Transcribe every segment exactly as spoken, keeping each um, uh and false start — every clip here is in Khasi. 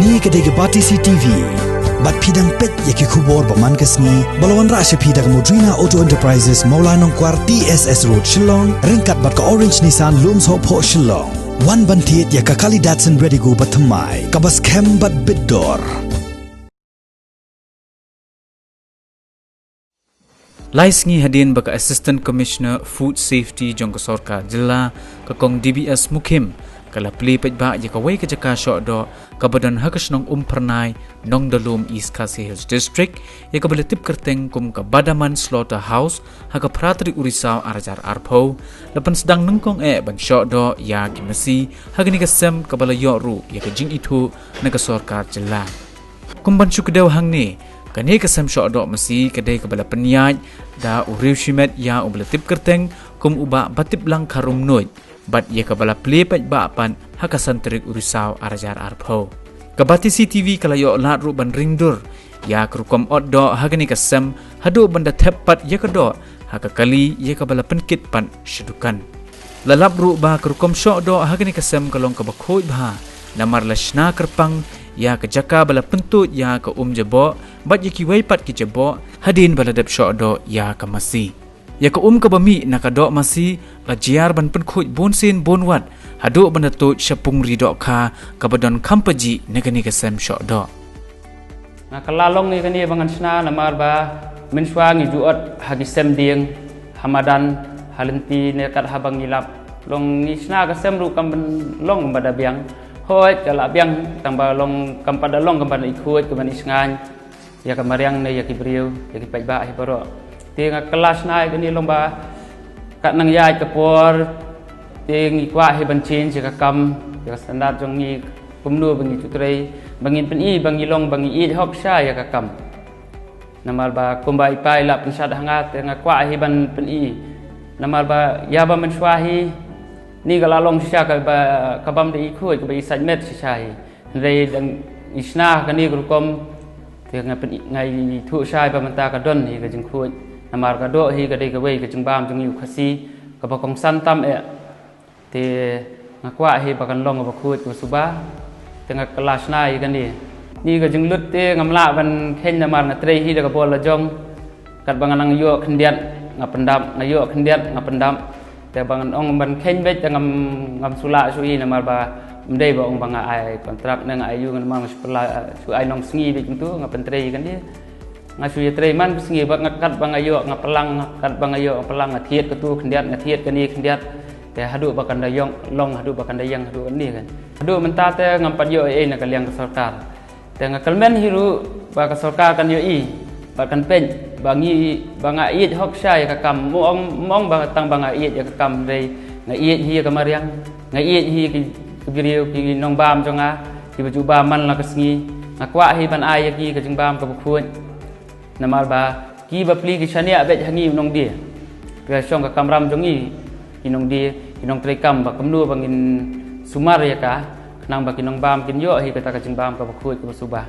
Kane ka dei ka Batesi T V. Bad phi dang peit ïa ki khubor ba man ka sngi ba la wanrah sha phi da ka Modrina Auto Enterprises, Mawlai Nongkwar, T S S Road, Shillong, ryngkat bad ka Orange Nissan, Lumsohphoh, Shillong. Wan ban thied ïa ka kali Datsun Redigo ba thymmai, kaba skhem bad bit dor. Lai sngi hadien ba ka Assistant Commissioner Food Safety jong ka sorkar jylla, ka Kong D B S Mukhim, ka la plie paidbah ïa kawei ka jaka shoh doh kaba don ha ka shnong Umphyrnai, Nongdalum, East Khasi Hills District, ïa kaba la tip kyrteng kum ka Badaman Slaughterhouse, ha ka phra tarik u Risaw ar hajar arphew, la pynsdang nyngkong eh ban shoh doh ïa ki masi ha kane ka sem, kaba la ïoh ruh ïa ka jingithuh na ka sorkar jylla. Kum ban shu kdew hangne, kane ka sem shoh doh masi ka dei kaba la pynïaid da u riewshimet ïa uba la tip kyrteng kum u Bah Batiplang Kharumnuid, bad ïa kaba la plie paidbah pat ha ka san tarik u Risaw ar hajar arphew. Ka Batesi T V ka la ïoh lad ruh ban ring dur ïa ka rukom ot doh ha kane ka sem, haduh ban da thep pat ïa ka doh ha ka kali ïa kaba la pynkit pat sha dukan. La lap ruh ba ka rukom shoh doh ha kane ka sem ka long kaba khuid bha, namar la shna kyrpang ïa ka jaka ba la pyntuid ïa ka um jaboh bad ïa kiwei pat ki jaboh hadien ba la dep shoh doh ïa ka masi. Ïa ka um kaba mih na ka doh masi la jia ban pynkhuid bun sien bun wat haduh ban da tuid sha pung ri dohkha kaba don kham pajih na kane ka sem shoh doh. Nga kylla long ïa kane ba ngan shna namar ba mynshuwa ngi ju ot ha ki sem dieng, ha madan, ha lynti ne kat haba ngi lap. Long ngi shna ka sem ruh kam long ba da biang. Hooid ka la biang tang ba long kam pat da long kam ban i khuid, kam ban i shngaiñ ïa ka mariang ne ïa ki briew, ïa ki paidbah hi baroh. Te nga kylla shna ïa kane long ba kat nang ïaid ka por, te ngi kwah hi ban change ïa ka kam, ïa ka standard jong ngi, kumno ba ngi ju trei, ba ngin pyni ba ngi long ba ngi ïeit hok shisha ïa ka kam. Namar ba kumba i pa i la pynshad ha nga, te nga kwah hi ban pyni. Namar ba ïa ba mynshuwa hi, ni ka la long shisha kaba, ka bym da i khuid, kaba i sait met shisha hi. Hynrei dang i shna ha kane ka rukom, te nga pyni, nga ithuh shisha ba mynta ka don hi ka jingkhuid. Namar ka doh hi ka dei kawei ka jingbam jong ngi u Khasi kaba kongsan tam eh. Te nga kwah hi ba kan long kaba khuid kaba suba. Te nga kylla shna ïa kane. Ni ka jinglut te ngam lah ban kheiñ namar nga trei hi da ka bor la jong. Katba nga nang ïoh khyndiat nga pyndap, nga ïoh khyndiat nga pyndap. Te ba ngan ong ban kheiñ beit te ngam, ngam shu lah shuh hi namar ba ym dei ba ong ba nga ai kontrak ne nga ai ïu, namar nga shu pynlah, shu ai nongsngi beit kumtu, nga pyntrei ïa kane. Nga shu ïatrei man ka sngi ba nga, katba nga ïoh nga pynlang, katba nga ïoh nga pynlang, nga thied katu khyndiat, nga thied kane khyndiat. Te haduh ba kan da ïong long, haduh ba kan da ïeng, haduh kane kan. Haduh mynta te ngam pat ïoh ei ei na ka liang ka sorkar. Te nga kyrmen hi ruh ba ka sorkar kan ïohi bad kan peit ba ngi, ba nga ïeit hok shisha ïa ka kam. Ym ong, ym ong ba tang ba nga ïeit ïa ka kam, hynrei nga ïeit hi ïa ka mariang, nga ïeit hi ïa ki, ki briew, ki nongbam jong nga kiba ju bam man la ka sngi. Nga kwah hi ban ai ïa ki ka jingbam kaba khuid. Namar ba kiba plie ki shaniah beit ha ngi u nongdie. Ka shong ka kamram jong ngi ki nongdie, ki nongtrei kam, ba kumno ba ngin sumar ïa ka, khnang ba ki nongbam kin ïoh hi kata ka jingbam kaba khuid kaba suba.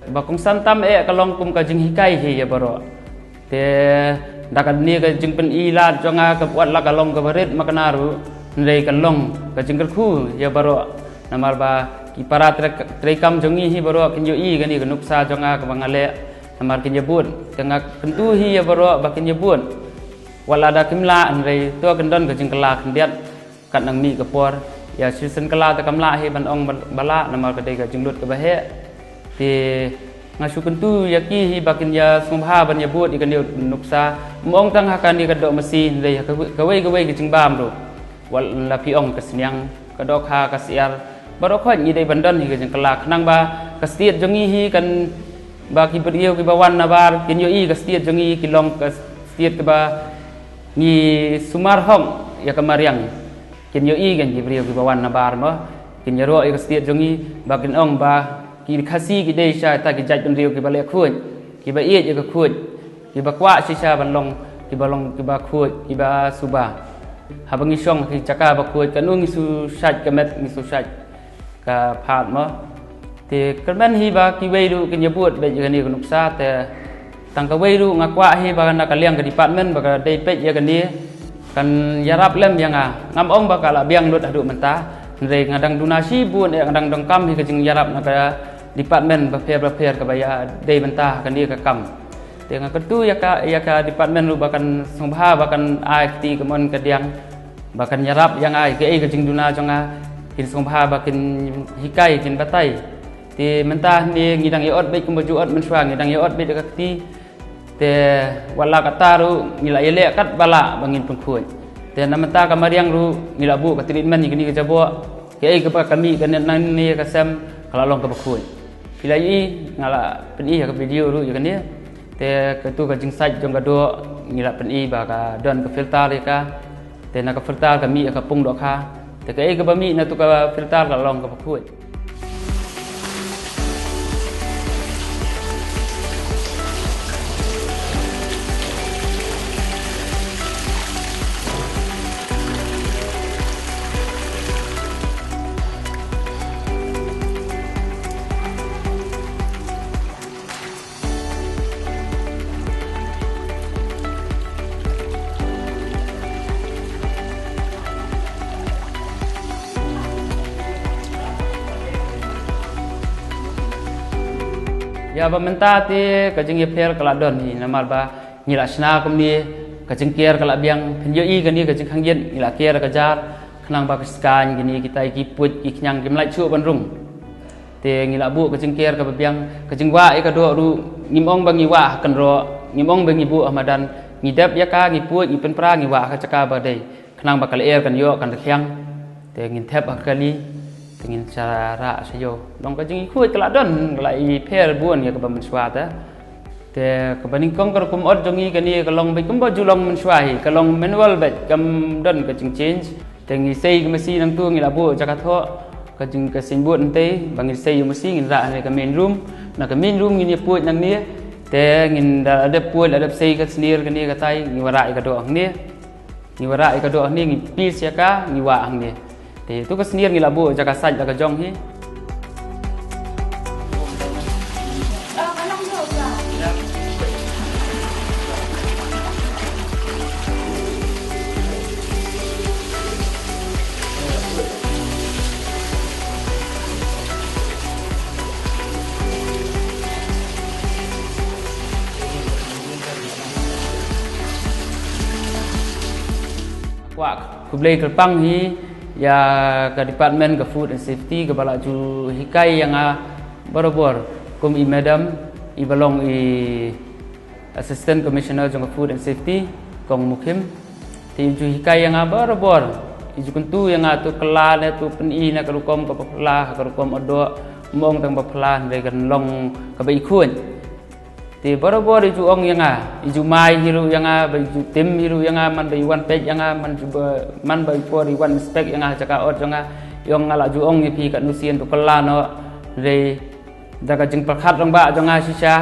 Ba kongsan tam eh ka long kum ka jinghikai hi ïa baroh. Te da kane ka jingpyni lad jong nga ka, wat la ka long kaba rit makna ruh, hynrei ka long ka jingkyrkhu ïa baroh. Namar ba ki para trei, trei kam jong ngi hi baroh kin ïohi kane ka nuksa jong nga kaba nga leh. Namar kin ïa bud, te nga kyntu hi ïa baroh ba kin ïa bud. Wat la da kim lah, hynrei to kin don ka jingkylla khyndiat kat nang mih ka por. Ïa shisien kylla te kam lah hi ban ong ba, ba lah, namar ka dei ka jinglut kaba heh. Te nga shu kyntu ïa ki hi ba kin ïa sngewbha ban ïa bud ïa kane u nuksa. Ym ong tang ha kane ka doh masi, hynrei ha kawei, kawei kawei ka jingbam ruh. Wat la phi ong ka sniang, ka dohkha, ka syiar, baroh khoit ngi dei ban don hi ka jingkylla, khnang ba ka state jong ngi hi kan, ba ki briew kiba wan nabar kin ïohi ka state jong ngi, ki long ka state kaba ngi sumar hok ïa ka mariang. Kin ïohi kan ki briew kiba wan nabar mo, kin ïaroh ïa ka state jong ngi, ba kin ong ba ki Khasi ki dei shisha kita ki jaitbynriew kiba leh khuid, kiba ïeit ïa ka khuid, kiba kwah shisha ban long, kiba long kiba khuid, kiba suba. Haba ngi shong ha ki jaka ba khuid, kano ngi shu shait ka met, ngi shu shait ka phad mo. Te kyrmen hi ba kiwei ruh kin ïa bud beit ïa kane ka nuksa, te tang kawei ruh nga kwah hi ba na ka liang ka department ba ka dei peit ïa kane kan ïarap lem ïa nga. Ngam ong ba ka la biang lut haduh mynta, hynrei nga dang duna shibun eh, nga dang donkam hi ka jingïarap na ka department bapher bapher kaba ïadei bynta ha kane ka kam. Te nga kyntu ïa ka, ïa ka department ruh ba kan sngewbha ba kan ai kti kamon kadiang ba kan ïarap ïa nga ïa kaei ka jingduna jong nga, kin sngewbha ba kin hikai kin batai. Te mynta hangne ngi dang ïa ot beit kumba ju ot mynshuwa, ngi dang ïa ot beit da ka kti. Te wat la katta ruh ngi la ïaleh katba lah ba ngin pynkhuid. Te na mynta ka mariang ruh ngi la buh ka treatment ïa kane ka jaboh. Kaei kaba ka mih kane nangne ka sem ka la long kaba khuid. Phi la ïohi, nga la pyni ha ka video ruh ïa kane. Te katu ka jingsait jong ka doh ngi la pyni ba ka don ka filter ïa ka. Te na ka filter ka mih ïa ka pung dohkha. Te kaei kaba mih na tu ka filter ka la long kaba khuid. Ïa ba mynta te ka jingïapher ka la don hi namar ba ngi la shna kumne, ka jingker ka la biang, phin ïohi kane ka jingkhang ïit ngi la ker ka jar, khnang ba ka skaiñ kine kitai ki puit ki khñiang kim lah shuh ban rung. Te ngi la buh ka jingker kaba biang, ka jingwah ïa ka doh ruh, ngim ong ba ngi wah ha kynroh, ngim ong ba ngi buh ha madan, ngi dep ïa ka, ngi puid, ngi pynpra, ngi wah ha ka jaka ba dei. Khnang ba ka lyer kan ïoh kan rkhiang. Te ngin thep ha ka kali, te ngin sa rah sha ïew. Long ka jingïakhuid ka la don, ka la ïapher bun ïa kaba mynshuwa te. Te kaba nyngkong ka rukom ot jong ngi kane ka long beit kumba ju long mynshuwa hi, ka long manual beit, kam don ka jingchange. Te ngi sei ka masi nangtu ngi la buh jaka thoh, ka jing ka signboard hangtei, ba ngi sei ïa u masi ngin rah hangne ka main room, na ka main room ngin ïa puid nangne, te ngin da la dep puid, la dep sei ka snier kane katai, ngi wanrah ïa ka doh hangne. Ngi wanrah ïa ka doh hangne, ngi pis ïa ka, ngi wah hangne. Te tu ka snier ngi la buh jaka sait la ka jong hi. Kwah khublei kyrpang hi ïa ka department ka Food and Safety kaba la ju hikai ïa nga barabor kum i madam iba long i Assistant Commissioner jong ka Food and Safety, Kong Mukhim. Te i ju hikai ïa nga barabor, i ju kyntu ïa nga tu kylla ne tu pyni na ka rukom kaba phylla, ka rukom ot doh, mong tang ba phylla, hynrei kan long kaba i khuid. Te barabor i ju ong ïa nga, i ju mai hi ruh ïa nga, ba i ju tim hi ruh ïa nga, man ba i wan peit ïa nga, man ju ba, man ba i por i wan inspect ïa nga, jaka ot jong nga, i ong nga la ju ong ïa phi katno sien tu kylla noh, hynrei da ka jingpyrkhat rangbah jong nga shisha,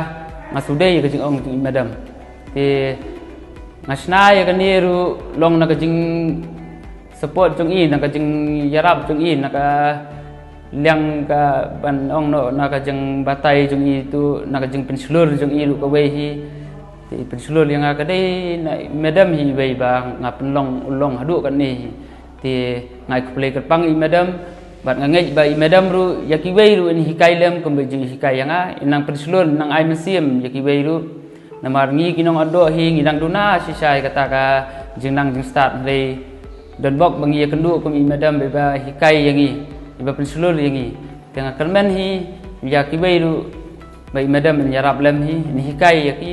nga shu dei ka jingong jong i madam. Te nga shna ïa kane ruh long na ka jing support jong i, na ka jingïarap jong i, na ka liang ka ban ong noh, na ka jingbatai jong i tu, na ka jingpynshlur jong i ruh kawei hi. Te i pynshlur ïa nga ka dei na i madam hi iwei ba nga pynlong u long haduh katne hi. Te nga ai khublei kyrpang i madam, bad nga ngeit ba i madam ruh ïa kiwei ruh in hikai lem kumba ju hikai ïa nga, in nang pynshlur, in nang ai mynsiem ïa kiwei ruh. Namar ngi ki nong ot doh hi ngi dang duna shisha ïa kata ka jingnang jingstad, hynrei don bok ba ngi ïakynduh kum i madam ba iba hikai ïa ngi, iba pynshlur ïa ngi. Te nga kyrmen hi ïa kiwei ruh ba i madam in ïarap lem hi, in hikai ïa ki.